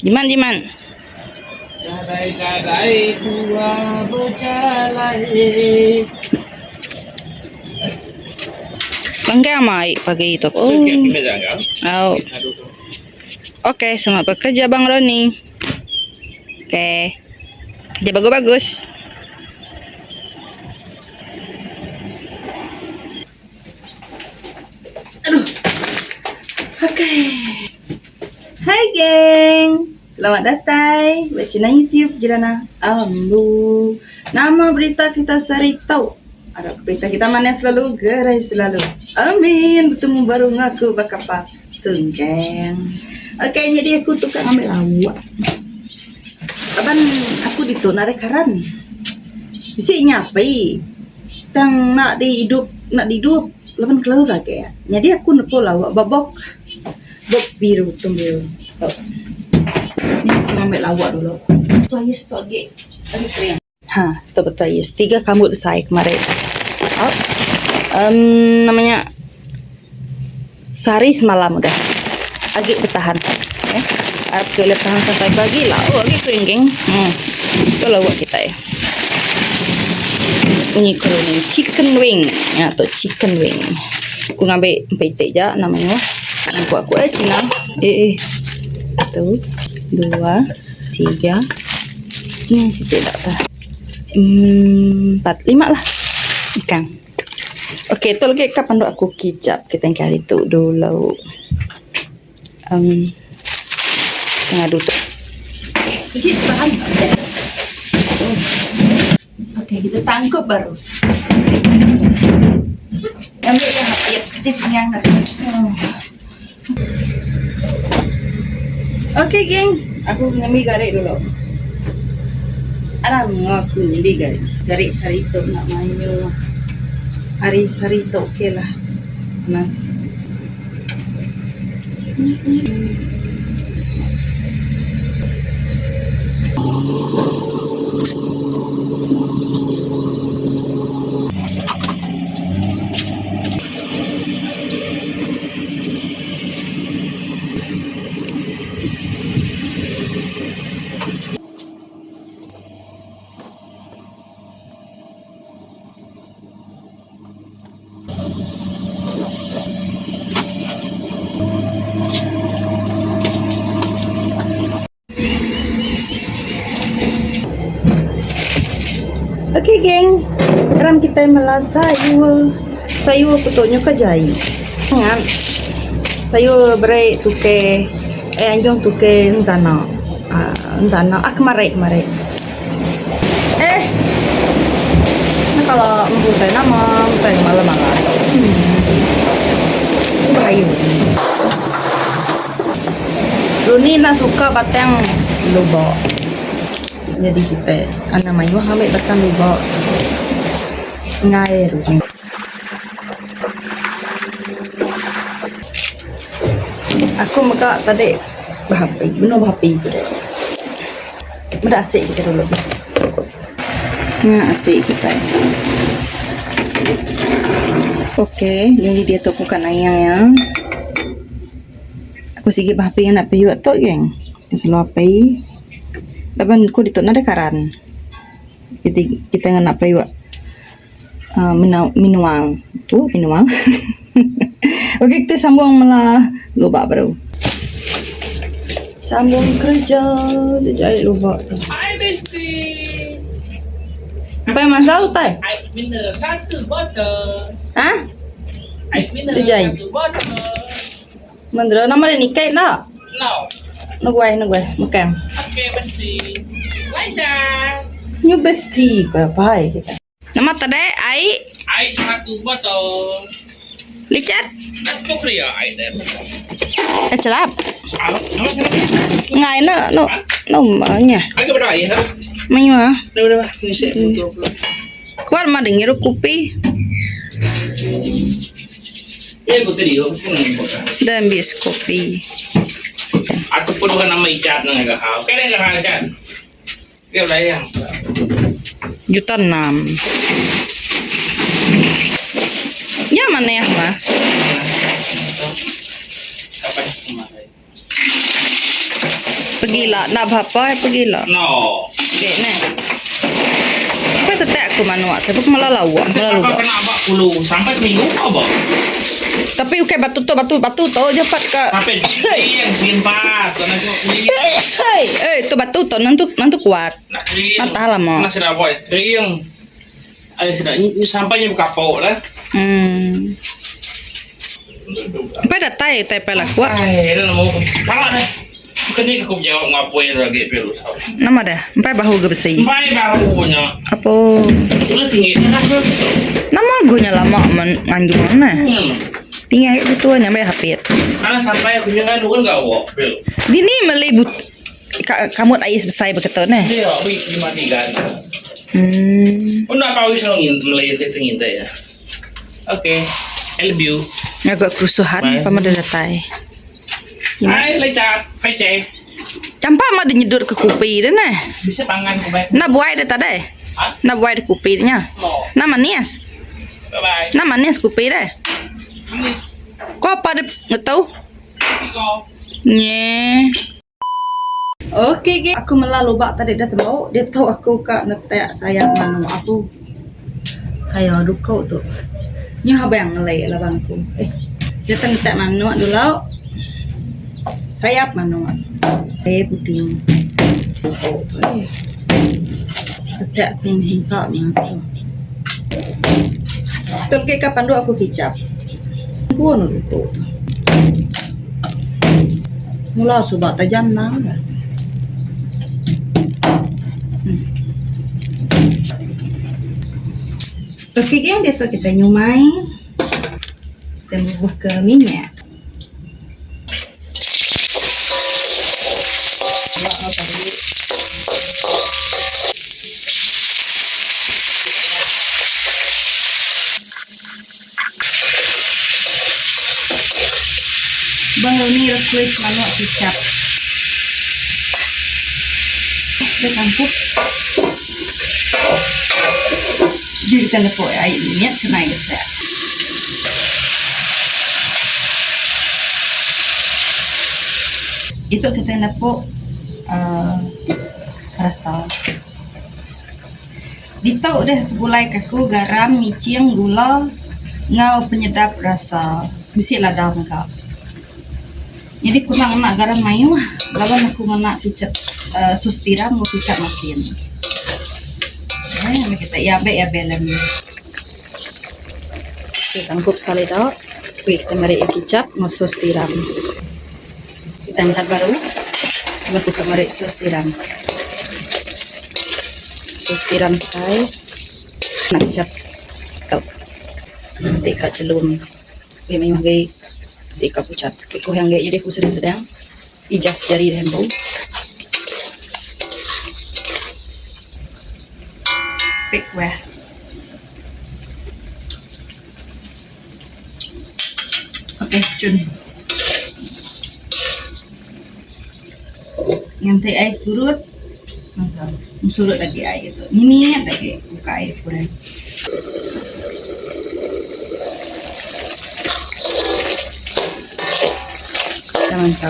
Jimat jimat. Gadai-gadai tua bejalai. Bangkai mai pagi tu. Oh. Oh. Okey, selamat bekerja Bang Roni. Okey. Kerja bagus-bagus. Aduh. Okey. Hai geng. Selamat datang ba channel YouTube Jelana Ambu. Nama berita kita sehari tu? Arap berita kita manah selalu, gerai selalu. Amin. Betemu baru ngaku baka patung geng. Okey, nyadi aku tu ka ngambi lauk. Laban aku ditu nadai karan. Bisi nyapi tang enda di idup, enda di idup laban kelalu ragak. Nyadi aku nepu lauk ba bok. Bok biru tung biru. Tu. Ni aku ngambi lauk dulu. Tu ais tu agi agi kering. Ha, tu betul yes. Tiga kambut besai kemari. Oh. Um, namanya sehari semalam udah. Agi bertahan. Eh. Arap ke boleh tahan sampai pagi lah. Oh, agi kering geng. Hmm. Tu lah buat kita ya. Ini kuning chicken wing. Ya, tu chicken wing. Aku ngambil empat itik je namanya. Aku aku eh Cina. Eh, eh. Satu, dua, tiga. Ni siti tak apa. Empat, lima lah. Ikan. Okey, tu lagi ka pandu aku kicap kita yang hari tu dulu. Um, tengah duduk. Sikit bahan. Okey, kita tangkup baru. Ambil yang hati, kita kenyang dah. Oh. Okey geng, aku ngambil garik dulu. Alam aku ngambil garik. Garik sehari tu nak mayu. Hari sehari tu okey lah. Panas. Okey geng, sekarang kita mela sayur. Sayur aku tu nyuka jai. Ingat, sayur beri tuke eh anjung tuke enzana. Ah, enzana ah kemari kemari. Eh. Nah, kalau empu nama, empu malam-malam. Hmm. Bahaya. Runi nak suka batang lubak. Jadi kita anak mayuh ambil batang lubak. Ngai Runi. Aku mega tadi behapi, benung behapi ku deh. Meda asik kita dulu. Nya asik kita. Okey, jadi dia tu bukan ayang ya. Aku sigi behapi anak piyuk tu geng. Selalu api. Laban ku ditu nadai karan. Jadi kita ngena piyuk uh, minuang. Tu minuang. Okey, kita sambung mela lubak baru. Sambung kerja. Dia jahit lubak tu. Hai bestie. Apa yang masalah utai? Air mineral satu botol. Ha? Air mineral Dia jahit. satu botol. Mendera nama dia nikai nak. No. Nunggu ai, nunggu ai. Makan. Okay bestie. Lancar. New bestie ke apa hai kita. Nama tadi ai Air satu botol. Licat. Nak pokok ya air dah. Eh celap. Ah, nama kenapa? Ngai no no no nya. Agak berapa air? Ha? Mayu ah. Dah berapa? Ni saya botol pula. Kuat mah dengar kopi. Ya, aku tadi aku pun nak buka. Dan bis kopi. Aku pun bukan nama ikat nang agak hal. Kena agak hal kan? Dia belayang. Juta enam. Ya mana ya mah? Kapan kemarin? pegila enda berapa pegila. No. Okey neh. Sampai tetek aku manuk tu aku malah lawa malah Apa luba. kena ba kulu sampai seminggu apa ba. Tapi ukai batu tu batu batu tu je pat ka. Sampai kering simpat kena tu kering. Hei, eh tu batu tu nantu nantu kuat. Nak kering. Nak tahan lama. Nak sida boy kering. Ai sida ni sampai nya bekapok dah. Hmm. Empai datai utai pai laku. Ai dah nemu pala dah. Bukan ni aku jawab ngapoi lagi pilu. Nama dah? Empai bahu ke besi. Empai bahu nya. Apo? Udah tinggi dah. Nama gunya lama men nganjung mana? Tinggi agi betul nya ambil hapit. Ana sampai aku nyengan bukan gawa pilu. Dini meli but kamut ais besai beketu neh. Iya, wi 53. Hmm. Unda pa wi selalu ngin meli teh ngintai ya. Okay. I love you. Ngaga kerusuhan pama deh datai. Hai, lecak. Pece. Campa ma deh nyedut ke kupi deh neh. Bisa pangan ku baik. Enda buai deh tadai. Ha? Enda buai deh kupi nya. No. Enda manis. Bye bye. Enda manis kupi deh. Manis. Ko apa deh ngetu? Tiga. Nye. Okey geng, aku mela lubak tadi dah tembu, diatu aku ka netak sayap manuk aku. Ayo duku tu. Nyuh abang ngeli laban aku. Eh, diatu netak manuk dulu. Sayap manuk. Eh puting. Duku tu eh. Tetak aku merinsa nya tu. Betul ke ka pandu aku kicap. Ku anu duku tu. Mula suba tajam nang ga. Hmm. Okey geng diatu kita nyumai. Kita bubuh ke minyak. Bang Roni request manuk kicap. Dah tangkup. Jadi kita lepuk ai minyak kena ai gesak. Itu kita nepuk uh, rasa. Ditu deh begulai ke aku garam, micing, gula enggau penyedap rasa. Bisi lada mega. Nyadi ku enda ngena garam mayuh laban aku ngena kicap uhh sus tiram enggau kicap masin. Meh kita iya be iya balance. Okey tangkup sekali tu kita meri iya kicap enggau sus tiram. Kita angkat baru lalu kita meri sus tiram. Sus tiram kitai ngena kicap tu ti ka chelum. Agi mayuh agi ti ka puchat. Ti ku hang agi jadi ku sedang-sedang ijas jari deh empu. Pik kueh. Okey cun. Nganti ai surut. Surut agi ai tu. Mimit agi buka ai kurang. Mansau.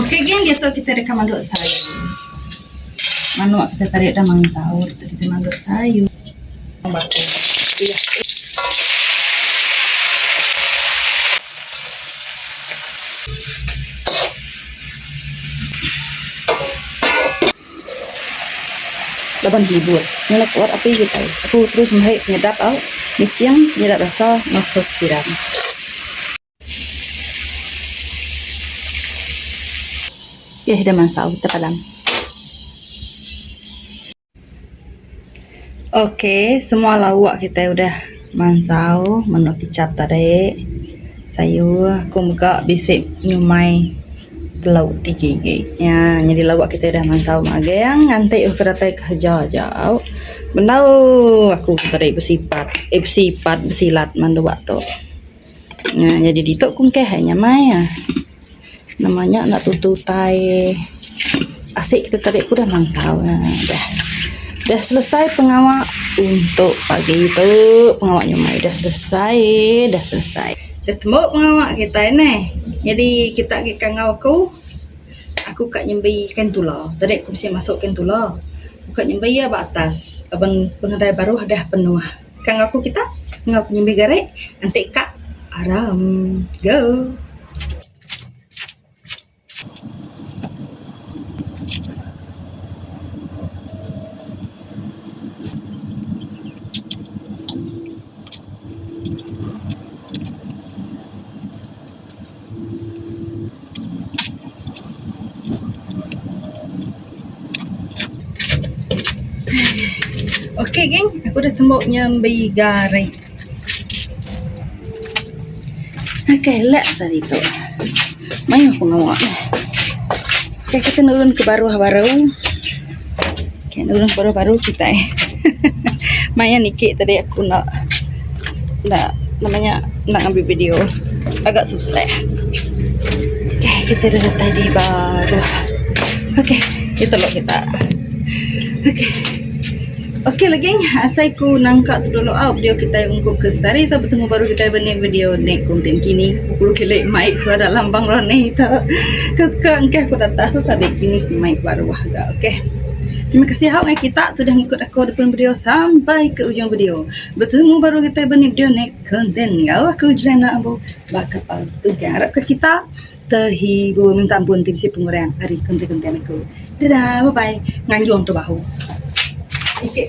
Okey geng diatu kita deka manduk sayur. Manuk kita tarik dah mansau diatu kita manduk sayur. Laban hibur. Nyelak kuat api kitai. Aku terus meri penyedap au miching penyedap rasa enggau sos tiram. Yeh da mansau tepadam. Ok semua lauk kitai udah mansau menu kicap tadi sayur aku mega bisi nyumai telu ti gigi nya nyadi lauk kitai udah mansau magang nganti ke datai kerja aja au bendar aku tadi besipat eh besipat besilat mandua tu. Nya nyadi ditu ku engkeh ai nyamai ah. Nama nya enda tentu utai asi kita tadi pun dah mansau ne dah. Dah selesai pengawa untuk pagi tu pengawa nyumai dah selesai dah selesai. Dah tembu pengawa kitai neh. Nyadi kita agi kangau aku. Aku ka nyembi kain tula. Tadi aku bisi masuk kain tula. Aku ka nyembi iya ba atas laban pengedai baruh dah penuh. Ka enggau aku kita enggau aku nyembi gari enti ka aram. Go. Okey geng, aku dah tembu nyambi gari. Okey, lek sehari tu. Mayuh pengawa neh. Okey kita nurun ke baruh baru. Okey nurun ke baruh baru kitai. Maya niki tadi aku enda enda nama nya enda ngambi video agak susah. Okey kita dah datai di baruh. Okey itu lo kita. Okey. Okey lagi asai ku nangka tu dulu au video kitai ungkup ke sehari tu betemu baru kitai ba ni video ni konten kini pukul kili mai suara lambang roni tu. Ke ke engkeh ku data tu tadi kini mai baruh ga okey. Terima kasih hau ngai kita tu dah ngikut aku depan video sampai ke ujung video. Betemu baru kitai ba ni video ni konten enggau aku Jelena Ambu ba kapal tungkang. Arap ke kita terhibur minta ampun ti bisi pengurang ari konten-konten aku. Dadah bye bye nganjung tu bahu. Okey.